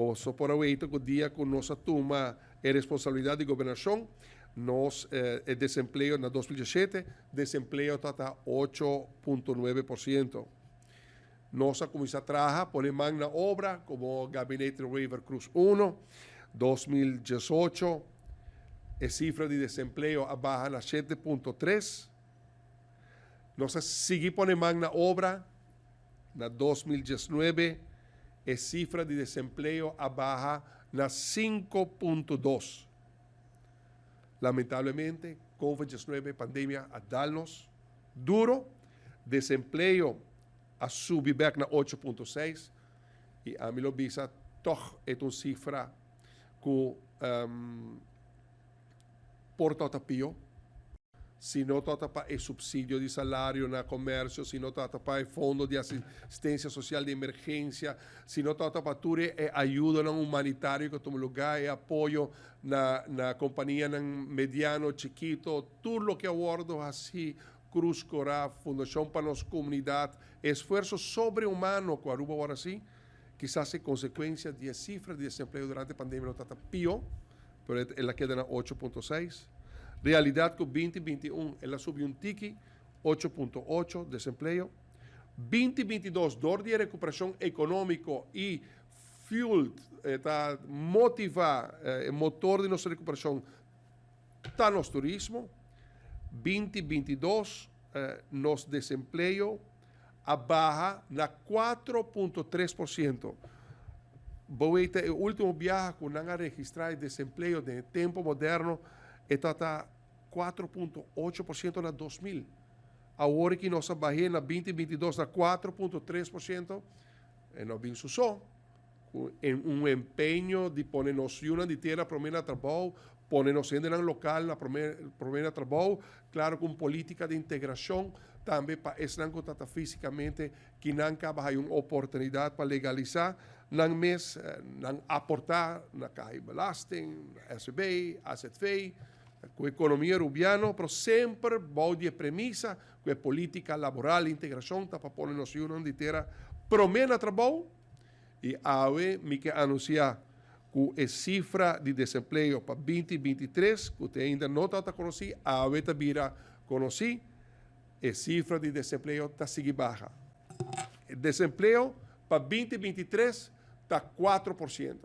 Boso por a weta ku dia ku nos a tuma e responsabilidat di gobernashon, nos e desempleo na 2017, desempleo tabata 8.9%. Nos a kuminsá traha, pone man na obra komo Gabinete Wever Croes 1. 2018 e sifra di desempleo a baha na 7.3. Nos a sigui pone man na obra. Na 2019 e sifra di desempleo a baha na 5.2. Lamentablemente, COVID-19 pandemia a dal nos duro, desempleo a subi bèk na 8.6 i ami lo bisa tòg e ta un sifra ku por tabata pió. Si no tabata pa e supsidio di salario na komersio, si no tabata pa e fondo di asistensia sosial di emergensia, si no tabata pa tur e ayudonan humanitario ku a tuma lugá, e apoyo na kompanianan mediano, chikito, tur loke a wòrdu hasí, Krus Korá, Fundashon pa Nos Komunidat, e esfuerso sobrehumano ku Aruba wòrdu hasí, kisas e konsekuensia di e sifra di desempleo durante e pandemia lo tabata pió, pero el a keda na 8.6. Realidat ku 2021 el a subi un tiki, 8.8 desempleo. 2022 dor di e rekuperashon ekonómiko i fueled, e ta motivá, e motor di nos rekuperashon ta nos turismo. 2022 nos desempleo a baha na 4.3%. Bo weta e último biaha ku nan a registrá e desempleo den e tempu moderno e tabata 4.8% na 2000. Awor ku nos a bah'é na 2022 na 4.3%, e no a bin su so. Ku un empeño di pone nos yunan di tera promé na trabou, pone nos hendenan lokal na promé promé na trabou, klaro ku un polítika di integrashon tambe pa esnan ku ta ta físikamente ki nan kaba haña un oportunidat pa legalisá nan mes, nan aportá na kaha di belasting, na SVB, AZV, ku ekonomia rubiano, pero semper bou di e premisa ku e polítika laboral di integrashon ta pa pone nos yunan di tera promé na trabou. I awe mi ke anunsiá ku e sifra di desempleo pa 2023, ku te ainda no tabata konosí, awe ta bira konosí. E sifra di desempleo ta sigui baha. E desempleo pa 2023 ta 4%.